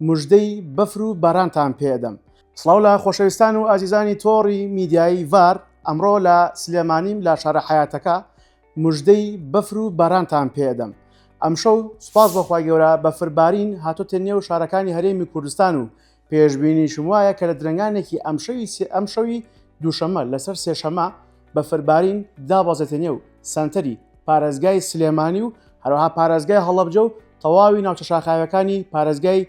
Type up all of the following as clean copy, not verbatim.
مژدەی بەفر و بارانتان پێ ئەدەم. سڵاو لە خۆشەویستان و ئازیزانی تۆڕی میدیایی ڤار، ئەمڕۆ لە سلێمانیم لە شارە حەیاتەکە مژدەی بەفر و بارانتان پێ ئەدەم. ئەمشەو سوپاس بۆ خوای گەورە بەفربارین هاتۆتە نێو شارەکانی هەرێمی کوردستان و پێشبینیشم وایە کە لە درەنگانێکی ئەمشەوی ئەمشەوی دووشەممە لەسەر سێشەممە بەفربارین دابەزێتە نێو سەنتەری پارێزگای سلێمانی و هەروەها پارێزگای هەڵەبجە و تەواوی ناوچە شاخاوەکانی پارێزگای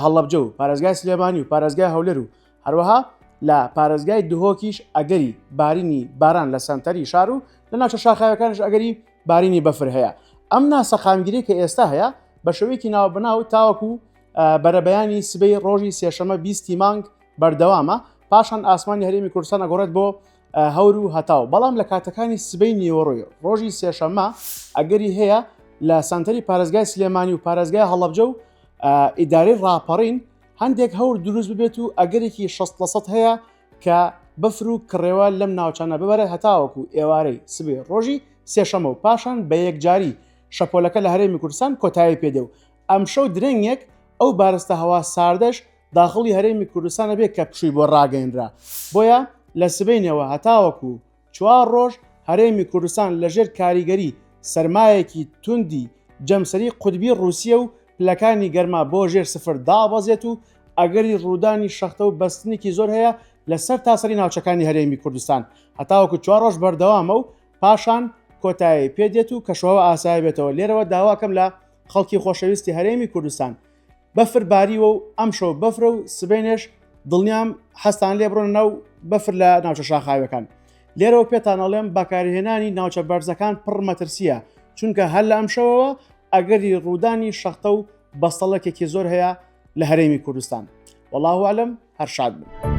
هەڵەبجە و پارێزگای سلێمانی و پارێزگای هەولێر و هەروەها لە پارێزگای دهۆکیش ئەگەری بارینی باران لە سەنتەری شار و لە ناوچە شاخاوەکانش ئەگەری بارینی بەفر هەیە ئەم ناسەقامگیری کە ئێستا هەیە بە شێوەیەکی ناوبەناو تاوەکو بەرەبەیانی سبەی ڕۆژی سێشەمە بیستی مانگ بەردەوامە پاشان ئاسمانی هەرێمی کوردستان ئەگۆڕێت بۆ هەور و هەتاو بەڵام لە کاتەکانی سبەی نیوەڕۆی ڕۆژی سێشەممە ئەگەری هەیە لە سەنتەری پارێزگای سلێمانی و پارێزگای هەڵەبجە و ئیدارەی ڕاپەڕین هەندێک هەور دروست ببێت و ئەگەرێکی 6 لە هەیە کە بەفر و کڕێوە لەم ناوچانە ببەرە هەتاوەکو ئێوارەی سبەی ڕۆژی سێشەمە و پاشان بە یەکجاری شەپۆلەکە لە هەرێمی کوردستان کۆتایی پێدێ و ئەمشەو درەنگێک ئەو بارستە هەوا ساردەش داخڵی هەرێمی کوردستان ئەبێ کە پشووی بۆ ڕاگەیەنرا بۆیە لە سبەینێوە هەتاوەکو چوار ڕۆژ هەرێمی کوردستان لەژێر کاریگەری سەرمایەکی توندی جەمسەری قوتبی ڕووسیە و پلەکانی گەرما بۆ ژێر سفر دابەزێت و ئەگەری ڕوودانی شەختە و بەستنێکی زۆر هەیە لە سەر تاسەری ناوچەکانی هەرێمی کوردستان هەتاوەکو چوار ڕۆژ بەردەوامە و پاشان کۆتایی پێدێت و کەشوهەوا ئاسایی بێتەوە لێرەوە داواکەم لە خەڵکی خۆشەویستی هەرێمی کوردستان بەفر باریوە و ئەمشەو بەفرە و سبەینێش دڵنیام حەزتان لێ بڕۆنە ناو بەفر لە ناوچە شاخاویەکان لێرەوە پێتان ئەڵێم بەکارهێنانی ناوچە بەرزەکان پڕ مەترسیە چونکە هەر لە ئەمشەوەوە ئەگەری ڕوودانی شەختە و بەستەڵەکێکی زۆر هەیە لە هەرێمی کوردستان والله اعلم هەر شاد بن.